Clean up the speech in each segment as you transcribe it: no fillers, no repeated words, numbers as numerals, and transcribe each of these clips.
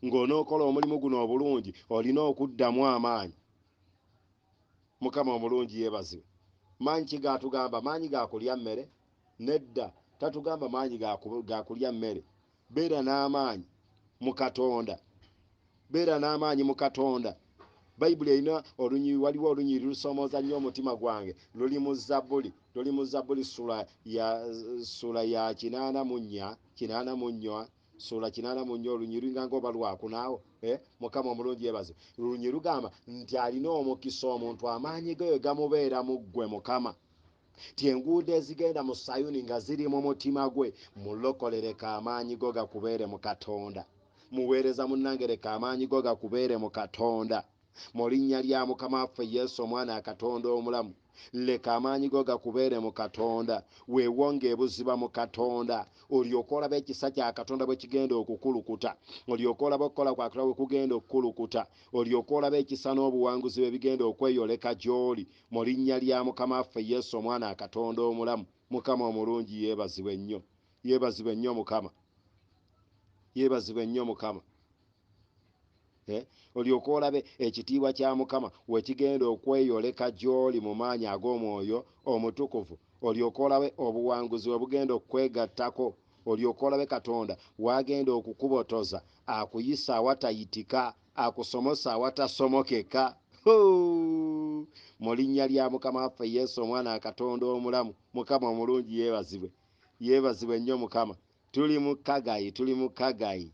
Ng'onookola omulimu guno obulungi olina okuddamu amaanyi. Mukama omulungi yeebazibwe. Maanyi ki gaatugamba? Maanyi ga kulya mmere? Nedda, tatugamba maanyi ga kulya mmere. Beera n'amaanyi mu Katonda, beera n'amaanyi mu Katonda. Bayibuli erina olunyiriri, waliwo olunyiriri lusoomooza nnyo omutima gwange, luli mu Zabbuli, luli mu Zabbuli ssuula ya 84, 84, ssuula 84, olunyiriri nga oba lwakunaawo. Mukama omulungi yeebazibwe. Lunyiriri lugamba nti alina omukisa omuntu amaanyi ge we gamubeera mu ggwe Mukama. Ti enguudo ezigenda mu Sayuuni nga ziri mu mutima gwe, mulokolereka amaanyi go gakubeere mu Katonda. Muweereza munnange, leka amaanyi go gakubeere mu Katonda. Mu linnya lya Mukama waffe Yesu omwana wa Katonda omulamu, leka amaanyi go gakubeere mu Katonda. Weewonge ebuziba mu Katonda, olyoke olabe ekisa kya Katonda bwe kigenda okukulukuta, olyoke olabe okukola kwa Katonda bwe kugenda okukulukuta, olyoke olabe ekisa n'obuwanguzi bwe bigenda okweyoleka gy'oli. Mu linnya lya Mukama waffe Yesu omwana wa Katonda omulamu. Mukama omulungi yeebazibwe nnyo, yeebazibwe nnyo Mukama, yeebazibwe nnyo Mukama. Olyoke olabe ekitiibwa kya Mukama wekigenda okweyoleka gy'oli mu maanyi ag'omwoyo omutukuvu, olyoke olabe obuwanguzi we bugenda okwegattako, olyoke olabe Katonda w'agenda okukubotoza, akuyisa awatayitika, akusomosa awatasomokeka. Mu linnya lya Mukama waffe Yesu omwana wa Katonda omulamu. Mukama omulungi yeebazibwe, yeebazibwe nnyo Mukama. Tuli mu Kagayi, tuli mu Kagayi,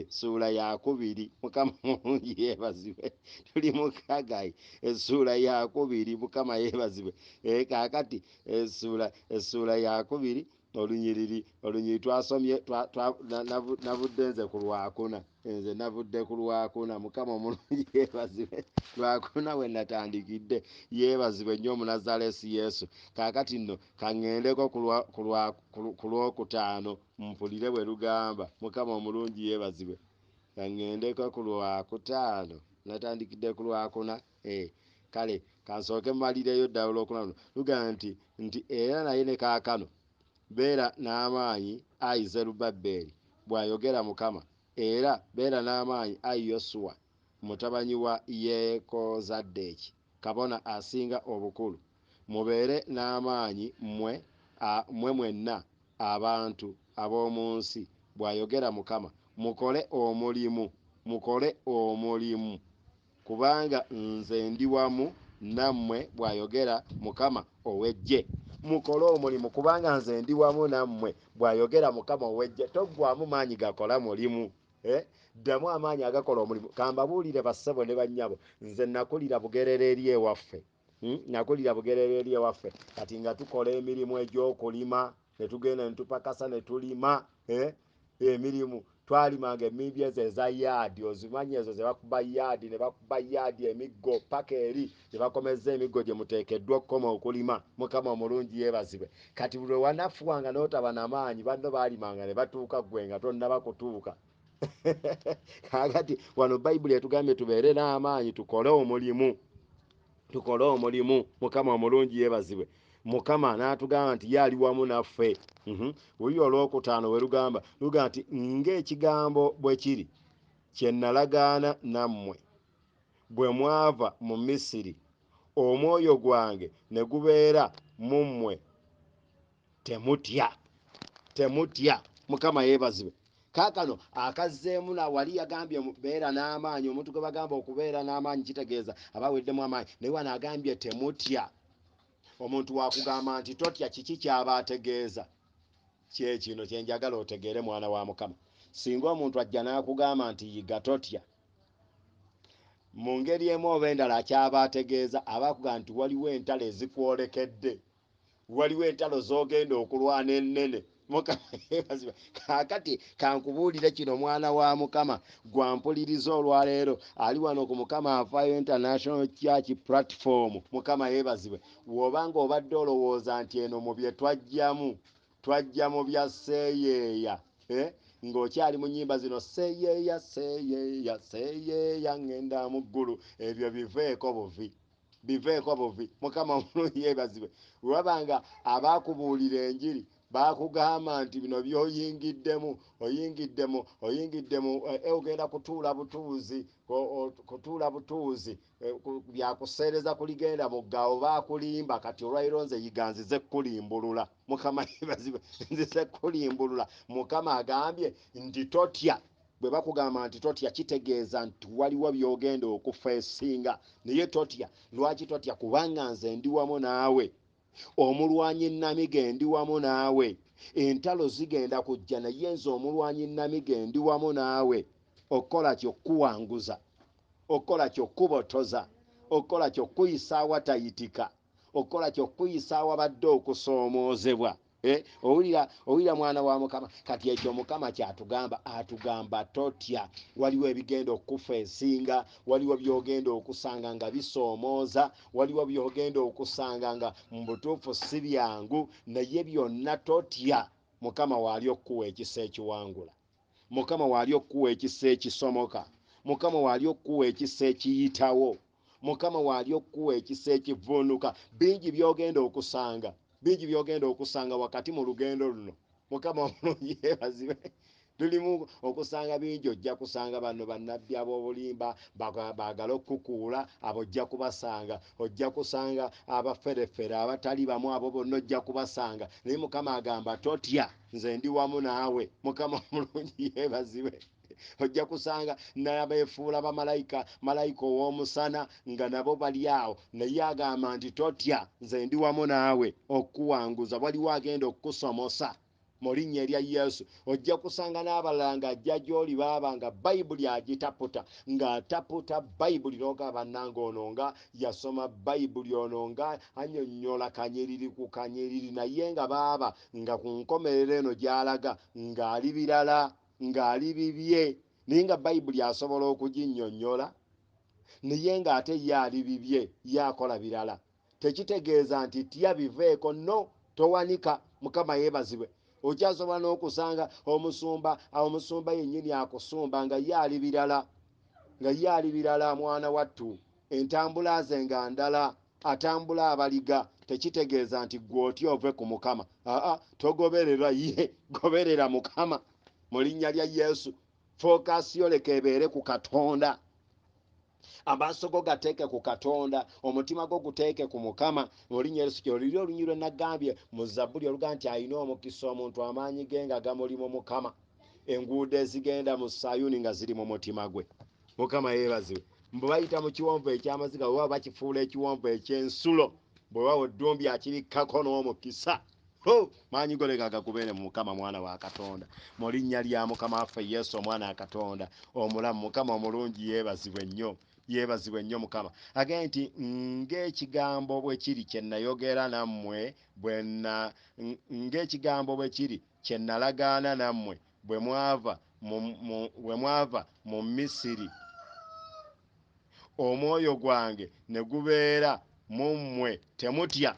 ssuula ya 2. Mukama omulungi yeebazibwe. Tuli mu Kagayi, essuula ya 2. Mukama yeebazibwe. Kaakati essuula ya 2, olunyiriri twasomye, navudde nze ku lwakuna, nze navudde ku lwakuna. Mukama omulungi yeebazibwe. Lwakuna we natandikidde. Yeebazibwe nnyo Omunazaalesi Yesu. Kaakati nno kaŋŋendeko ku lwokutaano mpulire bwe lugamba. Mukama omulungi yeebazibwe. Kaŋŋendeko ku lwakutaano, natandikidde ku lwakuna. Kale kansooke mmalireyo ddala olwokuna luno. Lugamba nti era naye ne kaakano beera n'amaanyi ayi Zerubbaberi, bw'ayogera Mukama, era beera n'amaanyi ayi Yosuwa mutabani wa Yekozaddeeki, kabona asinga obukulu. Mubeere n'amaanyi mmwe mwenna abantu ab'omu nsi, bw'ayogera Mukama. Mukole omulimu, mukole omulimu, kubanga nze ndi wamu nammwe, bw'ayogera Mukama ow'eggye. Mukole omulimu kubanga nze ndi wamu nammwe, bw'ayogera Mukama ow'eggye. Toggwamu maanyi gakola mulimu. Ddamu amaanyi agakola omulimu. Kambabuulire bassebo ne bannyabo, nze nakulira Bugerere eri ewaffe. Nakulira Bugerere eri ewaffe. Kati nga tukola emirimu egy'okulima, ne tugenda ne tupakasa ne tulima, emirimu twalimanga emmimbi ezo eza yaadi, ozimanyi ezo ze bakuba yaadi, ne bakuba yaadi emiggo paka eri gye bakomezza emiggo gye muteekeddwa okukoma okulima. Mukama omulungi yeebazibwe. Kati buli lwe wanafuwanga n'otaba na maanyi, banno baalimanga ne batuuka ggwe nga tonnaba kutuuka. Kaakati wano Bayibuli etugambye tubeere n'amaanyi, tukole omulimu, tukole omulimu. Mukama omulungi yeebazibwe. Mukama n'atugamba nti ye ali wamu naffe. Wuli olwokutaano we lugamba, lugamba nti ng'ekigambo bwe kiri kye nalagaana nammwe bwe mwava mu Misiri, omwoyo gwange ne gubeera mu mmwe, temutya, temutya. Mukama yeebazibwe. Kaakano akazzeemu na wali yagambye beera n'amaanyi. Omuntu gwe bagamba okubeera n'amaanyi kitegeeza aba aweddemu amaanyi, naye wano agambye temutya. Omuntu wakugamba nti totya, kiki ky'aba ategeeza? Kye kino kye njagala otegeere mwana wa Mukama. Singa omuntu ajja n'akugamba nti yiga totya, mu ngeri emu oba endala ky'aba ategeeza aba akugamba nti waliwo entalo ezikwolekedde, waliwo entalo z'ogenda okulwana ennene. Mukama yeebazibwe. Kaakati kankubuulire kino mwana wa Mukama, gwampuliriza olwaleero ali wano ku Mukama Afaayo International Church platform. Mukama yeebazibwe. Bw'obanga obadde olowooza nti eno mu bye twajjamu, twajja mu bya seeyeeya, ng'okyali mu nnyimba zino seeyeeya, seeyeeya, seeyeeya ŋŋenda mu ggulu, ebyo biveeko buvi, biveeko buvi. Mukama omulungi yeebazibwe. Bwe wabanga abaakubuulira enjiri Bakugamba nti bino by'oyingiddemu, oyingiddemu, oyingiddemu, ogenda kutuula butuuzi, kutuula butuuzi, byakuseereza kuligenda mugga. Baakulimba. Kati olwaliro nze Yiga nzize kukulimbulula. Mukama yeebazibwe, nzize kukulimbulula. Mukama agambye nti totya. Bwe bakugamba nti totya, kitegeeza nti waliwo by'ogenda okufeesinga, naye totya. Lwaki totya? Kubanga nze ndi wamu naawe, omulwanyi namiga, ndi wamu naawe. Entalo zigenda kujja, naye nze omulwanyi namiga ndi wamu naawe. Okukola ki? Okukuwanguza. Okukola ki? Okukubotoza. Okukola ki? Okukuyisa awatayitika. Okukola ki? Okukuyisa awabadde okusoomoozebwa. Owulira, owulira mwana wa Mukama? Kati ekyo Mukama kyatugamba, atugamba totya. Waliwo ebigenda okukufeesinga, waliwo byogenda okusanga nga bisoomooza, waliwo byogenda okusanga nga mu butuufu si byangu, naye byonna totya. Mukama waali okukuwa ekisa ekiwangula, Mukama waali okukuwa ekisa ekisomoka, Mukama waali okukuwa ekisa ekiyitawo, Mukama waali okukuwa ekisa ekivuunuka. Bingi byogenda okusanga, bingi byogenda okusanga wakati mu lugendo luno. Mukama omulungi yeebazibwe. Tulimu okusanga bingi. Ojja kusanga bano bannabbi ab'obulimba baagala okukukuula, abo ojja kubasanga. Ojja kusanga abaferefere abatali bamu, abo bonna ojja kubasanga, naye Mukama agamba totya, nze ndi wamu naawe. Mukama omulungi yeebazibwe. Ojja kusanga n'abeefuula bamalayika, malayika ow'omusana, nga nabo bali awo, naye agamba nti totya, nze ndi wamu naawe okukuwanguza. Waliwo agenda okukusomosa mu linnya erya Yesu. Ojja kusanga n'abalala ng'ajja gy'oli baaba nga Bayibuli agitaputa, ng'ataputa Bayibuli, n'ogamba bannange ono nga yasoma Bayibuli, ono nga annyonnyola kanyiriri ku kanyiriri, naye nga baaba nga ku nkomerero eno gy'alaga ng'ali birala, ng'ali bibye, naye nga Bayibuli asobola okuginnyonnyola, naye ng'ate ye ali bibye, ye akola birala. Tekitegeeza nti tya, biveeko, no towanika. Mukama yeebazibwe. Okyasobola n'okusanga omusumba, omusumba yennyini akusumba nga ye ali birala, nga ye ali birala, mwana wattu, entambula ze nga ndala, atambula abaliga. Tekitegeeza nti gwe otya ove ku Mukama. Aa, togoberera ye, goberera Mukama mu linnya lya Yesu. Focus yo leka ebeere ku Katonda, amaaso go gateeke ku Katonda, omutima gwo guteeke ku Mukama mu linnya Yesu. Liri olunyi lwe nagambye mu Zabbuli oluga nti alina omukisa omuntu amaanyi ge nga gamuli mu Mukama, enguudo ezigenda mu Sayuuni nga ziri mu mutima gwe. Mukama yeebazibwe. Mbwe bayita mu kiwonvu eky'amaziga, bwe baba bakifuula ekiwonvu eky'ensulo, bwe bawa eddumbi akibikkako n'omukisa. Maanyi go leka gakubeere mu Mukama, mwana wa Katonda, mu linnya lya Mukama waffe Yesu, omwana wa Katonda omulamu. Mukama omulungi yeebazibwe nnyo, yeebazibwe nnyo Mukama. Agambye nti ng'ekigambo bwe kiri kye nayogera nammwe, ng'ekigambo bwe kiri kye nalagaana nammwe bwe mwava mu Misiri, omwoyo gwange ne gubeera mu mmwe, temutya.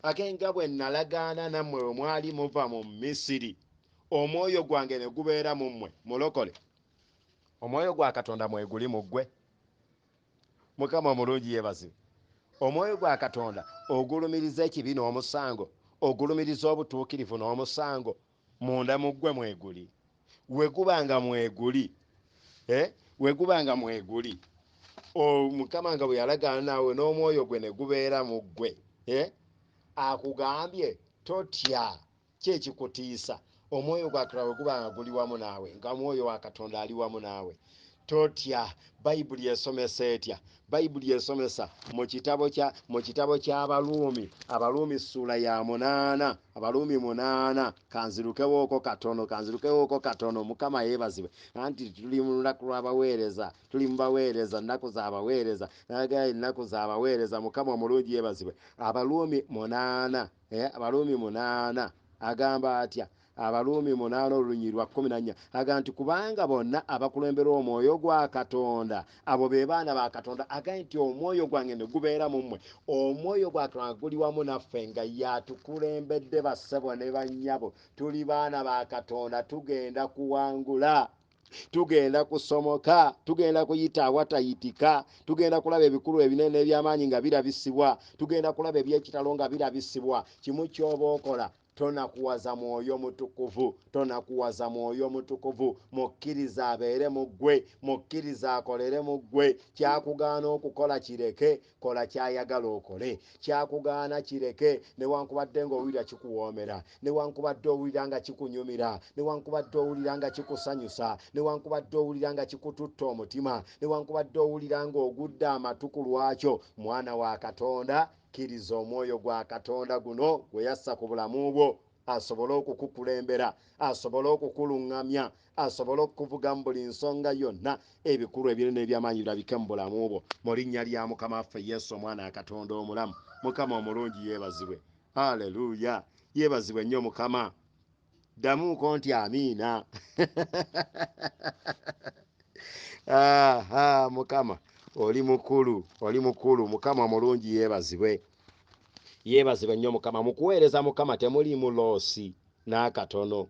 Ate nga bwe nalagaana nammwe bwe mwali muva mu Misiri, omwoyo gwange ne gubeera mu mmwe. Mulokole, omwoyo gwa Katonda mweguli mu ggwe? Mukama omulungi yeebazibwe. Omwoyo gwa Katonda ogulumiriza ekibi n'omusango, ogulumiriza obutuukirivu n'omusango, munda mu ggwe mweguli? Wegubanga mweguli, wegubanga mweguli, Mukama nga bwe yalagaana naawe n'omwoyo gwe ne gubeera mu ggwe, akugambye totya. Ki ekikutiisa? Omwoyo gwa Katonda bwe gubanga guli wamu naawe, nga omwoyo wa Katonda ali wamu naawe, totya. Bayibuli esomesa etya? Bayibuli esomesa mu kitabo ky'Abaluumi, Abaluumi ssuula ya 8, Abaluumi 8. Kanzirukewooko katono, kanzirukewooko katono. Mukama yeebazibwe. Anti tuli mu lunaku lw'abaweereza, tuli mu baweereza, nnaku z'abaweereza, nagala ennaku z'abaweereza. Mukama omulungi yeebazibwe. Abaluumi 8, Abaluumi 8 agamba atya? Abaluumi 8 olunyi lwa 14 agamba nti kubanga bonna abakulemberwa omwoyo gwa Katonda, abo be baana ba Katonda. Agambye nti omwoyo gwange ne gubeera mu mmwe. Omwoyo gwa Katonda guli wamu naffe nga yatukulembedde. Bassebo ne bannyabo, tuli baana ba Katonda, tugenda kuwangula, tugenda kusomoka, tugenda kuyita awatayitika, tugenda kulaba ebikulu ebinene eby'amaanyi nga birabisibwa, tugenda kulaba eby'ekitalo nga birabisibwa. Kimu ky'oba okola, Tonakuwaza Mwoyo Mutukuvu, tonakuwaza Mwoyo Mutukuvu. Mukkiriza abeere mu ggwe, mukkiriza akolere mu ggwe. Kyakugaana okukola kireke, kola kyayagala okole. Kyakugaana kireke, newankubadde ng'owulira kikuwoomera, newankubadde owulira nga kikunyumira, newankubadde owulira nga kikusanyusa, newankubadde owulira nga kikututta omutima, newankubadde owulira ng'ogudde amatu ku lwakyo. Mwana wa Katonda, kkiriza omwoyo gwa Katonda guno gwe yassa ku bulamu bwo asobole okukukulembera, asobole okukuluŋŋamya, asobole okukuvuga mu buli nsonga yonna, ebikulu ebinene eby'amaanyi birabike mu bulamu bwo, mu linnya lya Mukama waffe Yesu, Omwana wa Katonda omulamu. Mukama omulungi yeebazibwe. Aleluya, yeebazibwe nnyo Mukama. Ddamuuko nti amiina. Aha, Mukama oli mukulu, oli mukulu. Mukama omulungi yeebazibwe, yeebazibwe nnyo Mukama. Mu kuweereza Mukama temuliimu loss n'akatono.